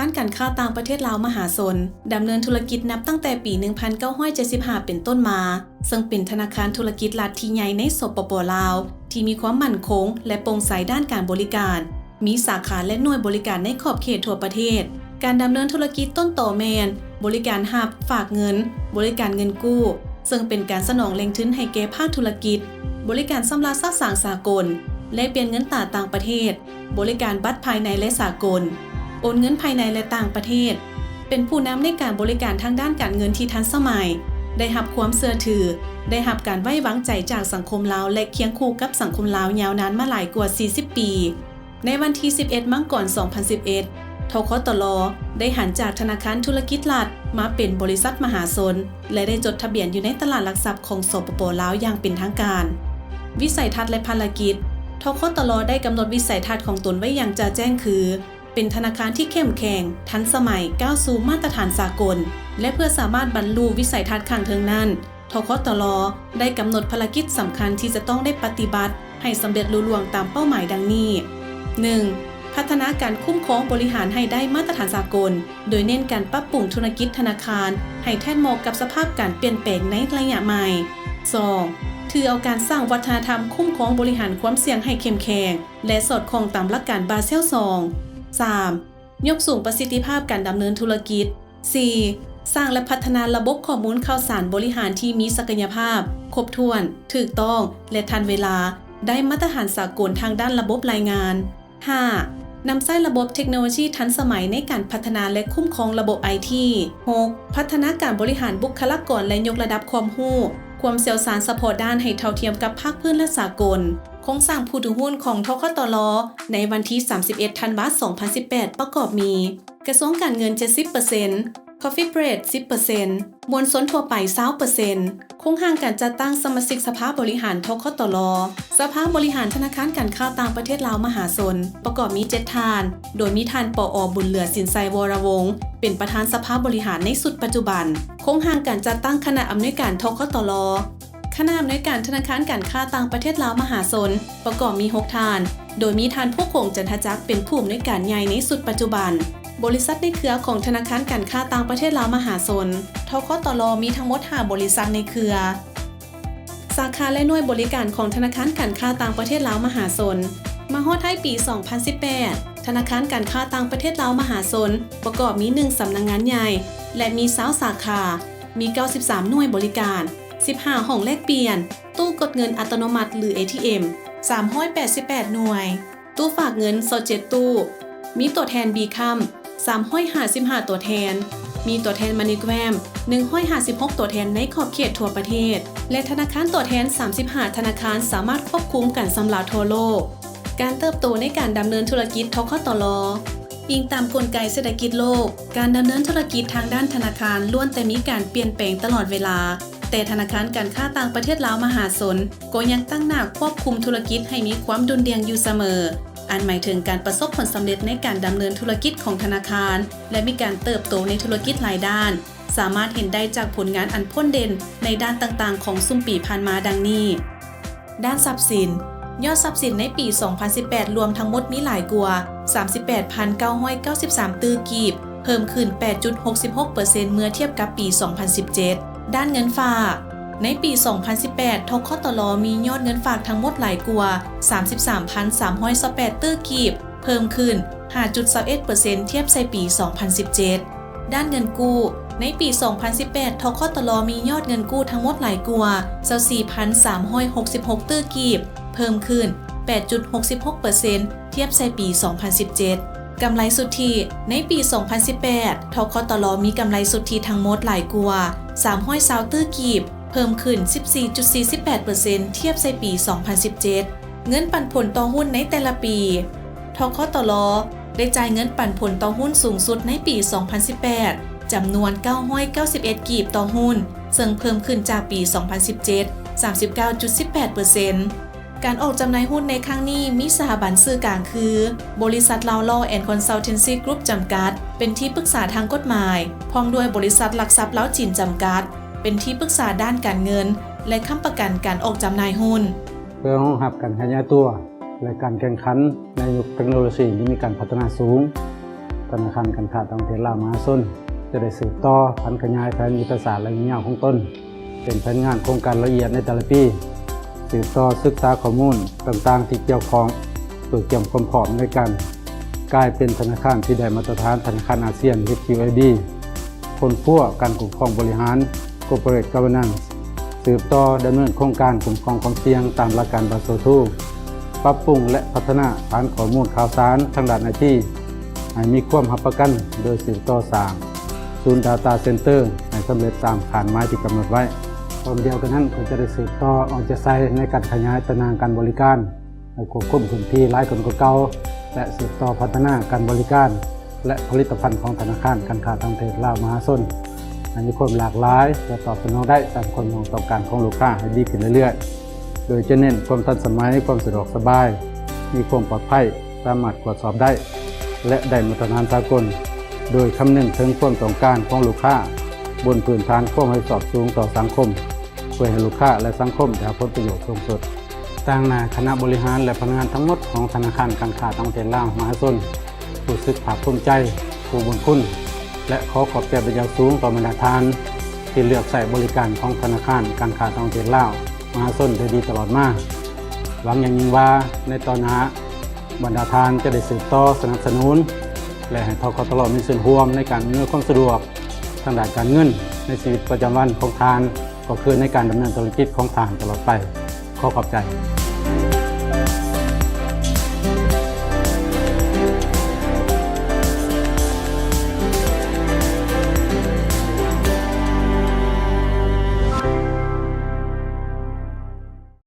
ນການຄ້າຕ່າງປະເທດລາວມະຫາຊົນ ດຳເນີນທຸລະກິດນັບຕັ້ງແຕ່ປີໜຶ່ງພັນເກົ້າຮ້ອຍເຈັດສິບຫ້າເປັນຕົ້ນມາ, ເຊິ່ງເປັນທະນາຄານທຸລະກິດລັດທີ່ໃຫຍ່ໃນ ສປປ ລາວ, ທີ່ມີຄວາມໝັ້ນຄົງ ແລະ ໂປ່ງໃສດ້ານການບໍລິການ, ມີສາຂາ ແລະ ໜ່ວຍບໍລິການໃນຂອບເຂດທົ່ວປະເທດ. ການດຳເນີນທຸລະກິດຕົ້ນຕໍແມ່ນ ບໍລິການຮັບຝາກເງິນ, ບໍລິການເງິນກູ້, ເຊິ່ງເປັນການສະໜອງແຫຼ່ງທຶນໃຫ້ແກ່ພາກທຸລະກິດ, ບໍລິການຊຳລະສະສາງສາກົນ, ແລກປ່ຽນເງິນຕາຕ່າງປະເທດ, ບໍລິການບັດພາຍໃນ ແລະ ສາກົນ, ໂອນເງິນພາຍໃນ ແລະ ຕ່າງປະເທດ, ເປັນຜູ້ນຳໃນການບໍລິການທາງດ້ານການເງິນທີ່ທັນສະໄໝ, ໄດ້ຮັບຄວາມເຊື່ອຖື, ໄດ້ຮັບການໄວ້ວາງໃຈຈາກສັງຄົມລາວ ແລະ ຄຽງຄູ່ກັບສັງຄົມລາວຍາວນານມາຫຼາຍກວ່າສີ່ສິບປີ. ໃນວັນທີສິບເອັດ ມັງກອນ ສອງພັນສິບເອັດ ທຄຕລ ໄດ້ຫັນຈາກທະນາຄານທຸລະກິດລັດມາເປັນບໍລິສັດມະຫາຊົນ ແລະ ໄດ້ຈົດທະບຽນຢູ່ໃນຕະຫຼາດຫຼັກຊັບຂອງ ສປປ ລາວ ຢ່າງເປັນທາງການ. ວິໄສທັດ ແລະ ພາລະກິດ, ທຄຕລ ໄດ້ກຳນົດວິໄສທັດຂອງຕົນໄວ້ຢ່າງຈະແຈ້ງຄື ເປັນທະນາຄານທີ່ເຂັ້ມແຂງ, ທັນສະໄໝ, ກ້າວສູ່ມາດຕະຖານສາກົນ ແລະ ເພື່ອສາມາດບັນລຸວິໄສທັດຂ້າງເທິງນັ້ນ, ທຄຕລ ໄດ້ກຳນົດພາລະກິດສຳຄັນທີ່ຈະຕ້ອງໄດ້ປະຕິບັດໃຫ້ສຳເລັດລຸລ່ວງຕາມເປົ້າໝາຍດັ່ງນີ້: ໜຶ່ງ ພັດທະນາການຄຸ້ມຄອງບໍລິຫານໃຫ້ໄດ້ມາດຕະຖານສາກົນ, ໂດຍເນັ້ນການປັບປຸງທຸລະກິດທະນາຄານໃຫ້ແທດເໝາະກັບສະພາບການປ່ຽນແປງໃນໄລຍະໃໝ່. ສອງ ຖືເອົາການສ້າງວັດທະນະທຳຄຸ້ມຄອງບໍລິຫານຄວາມສ່ຽງໃຫ້ເຂັ້ມແຂງ ແລະ ສອດຄ່ອງຕາມຫຼັກການບາເຊລ ສອງ. ສາມ ຍົກສູງປະສິດທິພາບການດຳເນີນທຸລະກິດ. ສີ່ ສ້າງ ແລະ ພັດທະນາລະບົບຂໍ້ມູນຂ່າວສານບໍລິຫານທີ່ມີສັກກະຍະພາບ, ຄົບຖ້ວນ, ຖືກຕ້ອງ ແລະ ທັນເວລາ, ໄດ້ມາດຕະຖານສາກົນທາງດ້ານລະບົບລາຍງານ. ຫ້າ ນຳໃຊ້ລະບົບເທັກໂນໂລຢີທັນສະໄໝໃນການພັດທະນາ ແລະ ຄຸ້ມຄອງລະບົບໄອທີ. ຫົກ ພັດທະນາການບໍລິຫານບຸກຄະລາກອນ ແລະ ຍົກລະດັບຄວາມຮູ້, ຄວາມຊ່ຽວຊານສະເພາະດ້ານໃຫ້ເທົ່າທຽມກັບພາກພື້ນ ແລະ ສາກົນ. ໂຄງສ້າງຜູ້ຖືຫຸ້ນຂອງ ທຄຕລ ໃນວັນທີສາມສິບເອັດ ທັນວາ ສອງພັນສິບແປດ ປະກອບມີ ກະຊວງການເງິນ ເຈັດສິບເປີເຊັນ, Coffee Break ສິບເປີເຊັນ, ມວນຊົນທົ່ວໄປ ຊາວເປີເຊັນ. ໂຄງຮ່າງການຈັດຕັ້ງສະມາຊິກສະພາບໍລິຫານ ທຄຕລ. ສະພາບໍລິຫານທະນາຄານການຄ້າຕ່າງປະເທດລາວມະຫາຊົນ ປະກອບມີ ເຈັດ ທ່ານ, ໂດຍມີທ່ານ ປອ ບຸນເຫຼືອ ສິນໄຊວໍລະວົງ ເປັນປະທານສະພາບໍລິຫານໃນຊຸດປັດຈຸບັນ. ໂຄງຮ່າງການຈັດຕັ້ງຄະນະອຳນວຍການ ທຄຕລ. ຄະນະອຳນວຍການທະນາຄານການຄ້າຕ່າງປະເທດລາວມະຫາຊົນ ປະກອບມີ ຫົກ ທ່ານ, ໂດຍມີທ່ານ ພູຄົງ ຈັນທະຈັກ ເປັນຜູ້ອຳນວຍການໃຫຍ່ໃນຊຸດປັດຈຸບັນ. ບໍລິສັດໃນເຄືອຂອງທະນາຄານການຄ້າຕ່າງປະເທດລາວມະຫາຊົນ ທຄຕລ ມີທັງໝົດ ຫ້າ ບໍລິສັດໃນເຄືອ. ສາຂາ ແລະ ໜ່ວຍບໍລິການຂອງທະນາຄານການຄ້າຕ່າງປະເທດລາວມະຫາຊົນ. ມາຮອດທ້າຍປີສອງພັນສິບແປດ ທະນາຄານການຄ້າຕ່າງປະເທດລາວມະຫາຊົນ ປະກອບມີ ໜຶ່ງ ສຳນັກງານໃຫຍ່ ແລະ ມີ ຊາວ ສາຂາ, ມີ ເກົ້າສິບສາມ ໜ່ວຍບໍລິການ, ສິບຫ້າ ຫ້ອງແລກປ່ຽນ, ຕູ້ກົດເງິນອັດຕະໂນມັດ ຫຼື ເອທີເອັມ ສາມຮ້ອຍແປດສິບແປດ ໜ່ວຍ, ຕູ້ຝາກເງິນ ຊາວເຈັດ ຕູ້, ມີຕົວແທນ ບີຄຳ ສາມຮ້ອຍຫ້າສິບຫ້າ ຕົວແທນ, ມີຕົວແທນ MoneyGram ໜຶ່ງຮ້ອຍຫ້າສິບຫົກ ຕົວແທນໃນຂອບເຂດທົ່ວປະເທດ ແລະ ທະນາຄານຕົວແທນ ສາມສິບຫ້າ ທະນາຄານສາມາດຄວບຄຸມການຊຳລະທົ່ວໂລກ. ການເຕີບໂຕໃນການດຳເນີນທຸລະກິດ ທຄຕລ. ອີງຕາມກົນໄກເສດຖະກິດໂລກ, ການດຳເນີນທຸລະກິດທາງດ້ານທະນາຄານລ້ວນແຕ່ມີການປ່ຽນແປງຕະຫຼອດເວລາ, ແຕ່ທະນາຄານການຄ້າຕ່າງປະເທດລາວມະຫາຊົນກໍຍັງຕັ້ງໜ້າຄວບຄຸມທຸລະກິດໃຫ້ມີຄວາມດຸ່ນດ່ຽງຢູ່ສະເໝີ, ອັນໝາຍເຖິງການປະສົບຜົນສຳເລັດໃນການດຳເນີນທຸລະກິດຂອງທະນາຄານ ແລະ ມີການເຕີບໂຕໃນທຸລະກິດຫຼາຍດ້ານ, ສາມາດເຫັນໄດ້ຈາກຜົນງານອັນພົ້ນເດັ່ນໃນດ້ານຕ່າງໆຂອງຊຸມປີຜ່ານມາດັ່ງນີ້. ດ້ານຊັບສິນ. ຍອດຊັບສິນໃນປີສອງພັນສິບແປດລວມທັງໝົດມີຫຼາຍກວ່າສາມສິບແປດພັນເກົ້າຮ້ອຍເກົ້າສິບສາມຕື້ກີບ, ເພີ່ມຂຶ້ນແປດຈຸດຫົກສິບຫົກເປີເຊັນເມື່ອທຽບກັບປີສອງພັນສິບເຈັດ. ດ້ານເງິນຝາກ. ໃນປີສອງພັນສິບແປດ ທຄຕລ ມີຍອດເງິນຝາກທັງໝົດຫຼາຍກວ່າສາມສິບສາມພັນສາມຮ້ອຍຊາວແປດຕື້ກີບ, ເພີ່ມຂຶ້ນຫ້າຈຸດຊາວເອັດເປີເຊັນທຽບໃສ່ປີສອງພັນສິບເຈັດ. ດ້ານເງິນກູ້. ໃນປີສອງພັນສິບແປດ ທຄຕລ ມີຍອດເງິນກູ້ທັງໝົດຫຼາຍກວ່າຊາວສີ່ພັນສາມຮ້ອຍຫົກສິບຫົກຕື້ກີບ, ເພີ່ມຂຶ້ນແປດຈຸດຫົກສິບຫົກເປີເຊັນທຽບໃສ່ປີສອງພັນສິບເຈັດ. ກຳໄລສຸດທິ. ໃນປີສອງພັນສິບແປດ ທຄຕລ ມີກຳໄລສຸດທິທັງໝົດຫຼາຍກວ່າສາມຮ້ອຍຊາວຕື້ກີບ, ເພີ່ມຂຶ້ນສິບສີ່ຈຸດສີ່ສິບແປດເປີເຊັນທຽບໃສ່ປີສອງພັນສິບເຈັດ. ເງິນປັນຜົນຕໍ່ຫຸ້ນໃນແຕ່ລະປີ. ທຄຕລ ໄດ້ຈ່າຍເງິນປັນຜົນຕໍ່ຫຸ້ນສູງສຸດໃນປີສອງພັນສິບແປດ ຈຳນວນເກົ້າຮ້ອຍເກົ້າສິບເອັດກີບຕໍ່ຫຸ້ນ, ເຊິ່ງເພີ່ມຂຶ້ນຈາກປີສອງພັນສິບເຈັດ ສາມສິບເກົ້າຈຸດສິບແປດເປີເຊັນ. ການອອກຈຳໜ່າຍຫຸ້ນໃນຄັ້ງນີ້ມີສະຖາບັນຊື່ກາງຄື ບໍລິສັດ Lao Law and Consultancy Group ຈຳກັດ ເປັນທີ່ປຶກສາທາງກົດໝາຍ, ພ້ອມດ້ວຍບໍລິສັດຫຼັກຊັບລາວຈີນຈຳກັດ ເປັນທີ່ປຶກສາດ້ານການເງິນ ແລະ ຄ້ຳປະກັນການອອກຈຳໜ່າຍຫຸ້ນ. ເພື່ອຮອງຮັບການຂະຫຍາຍຕົວ ແລະ ການແຂ່ງຂັນໃນຍຸກເທັກໂນໂລຊີທີ່ມີການພັດທະນາສູງ, ທະນາຄານການຄ້າຕ່າງປະເທດລາວມະຫາຊົນ ຈະໄດ້ສືບຕໍ່ຜັນຂະຫຍາຍແຜນຍຸດທະສາດໄລຍະຍາວຂອງຕົນ ເປັນແຜນງານໂຄງການລະອຽດໃນແຕ່ລະປີ, ສືບຕໍ່ສຶກສາຂໍ້ມູນຕ່າງໆທີ່ກ່ຽວຂ້ອງ ເພື່ອກຽມຄວາມພ້ອມໃນການກາຍເປັນທະນາຄານທີ່ໄດ້ມາດຕະຖານທະນາຄານອາຊຽນ ຫຼື ຄິວເອບີ, ຄົ້ນຄວ້າການຄຸ້ມຄອງບໍລິຫານ Corporate Governance, ສືບຕໍ່ດຳເນີນໂຄງການຄຸ້ມຄອງຄວາມສ່ຽງຕາມຫຼັກການ Basel two, ປັບປຸງ ແລະ ພັດທະນາຖານຂໍ້ມູນຂ່າວສານທາງດ້ານໄອທີ ໃຫ້ມີຄວາມຮັບປະກັນ ໂດຍສືບຕໍ່ສ້າງສູນ Data Center ໃຫ້ສຳເລັດຕາມຄາດໝາຍທີ່ກຳນົດໄວ້. ພ້ອມດຽວກັນນັ້ນ ກໍຈະໄດ້ສືບຕໍ່ເອົາໃຈໃສ່ໃນການຂະຫຍາຍຕາໜ່າງການບໍລິການ ໃຫ້ຄວບຄຸມພື້ນທີ່ຫຼາຍຂຶ້ນກວ່າເກົ່າ ແລະ ສືບຕໍ່ພັດທະນາການບໍລິການ ແລະ ຜະລິດຕະພັນຂອງທະນາຄານການຄ້າຕ່າງປະເທດລາວມະຫາຊົນ ໃຫ້ມີຄວາມຫຼາກຫຼາຍ ແລະ ຕອບສະໜອງໄດ້ຕາມຄວາມຕ້ອງການຂອງລູກຄ້າໃຫ້ດີຂຶ້ນເລື້ອຍໆ ໂດຍຈະເນັ້ນຄວາມທັນສະໄໝ, ຄວາມສະດວກສະບາຍ, ມີຄວາມປອດໄພ, ສາມາດກວດສອບໄດ້ ແລະ ໄດ້ມາດຕະຖານສາກົນ, ໂດຍຄຳນຶງເຖິງຄວາມຕ້ອງການຂອງລູກຄ້າ ບົນພື້ນຖານຄວາມຮັບຜິດຊອບສູງຕໍ່ສັງຄົມ ເພື່ອໃຫ້ລູກຄ້າ ແລະ ສັງຄົມໄດ້ຮັບຜົນປະໂຫຍດສູງສຸດ. ຕາງໜ້າຄະນະບໍລິຫານ ແລະ ພະນັກງານທັງໝົດຂອງທະນາຄານການຄ້າຕ່າງປະເທດລາວມະຫາຊົນ ຮູ້ສຶກພາກພູມໃຈ, ຜູ້ບຸນຄຸນ ແລະ ຂໍຂອບໃຈເປັນຢ່າງສູງຕໍ່ບັນດາທ່ານ ທີ່ເລືອກໃຊ້ບໍລິການຂອງທະນາຄານການຄ້າຕ່າງປະເທດລາວມະຫາຊົນໄດ້ດີຕະຫຼອດມາ. ຫວັງຢ່າງຍິ່ງວ່າໃນຕໍ່ໜ້າ ບັນດາທ່ານຈະໄດ້ສືບຕໍ່ສະໜັບສະໜູນ ແລະ ໃຫ້ ທກຕລ ມີສ່ວນຮ່ວມໃນການອຳນວຍຄວາມສະດວກທາງດ້ານການເງິນໃນຊີວິດປະຈຳວັນຂອງທ່ານ ກໍຄືໃນການດຳເນີນທຸລະກິດຂອງທ່ານຕະຫຼອດໄປ. ຂໍຂອບໃຈ.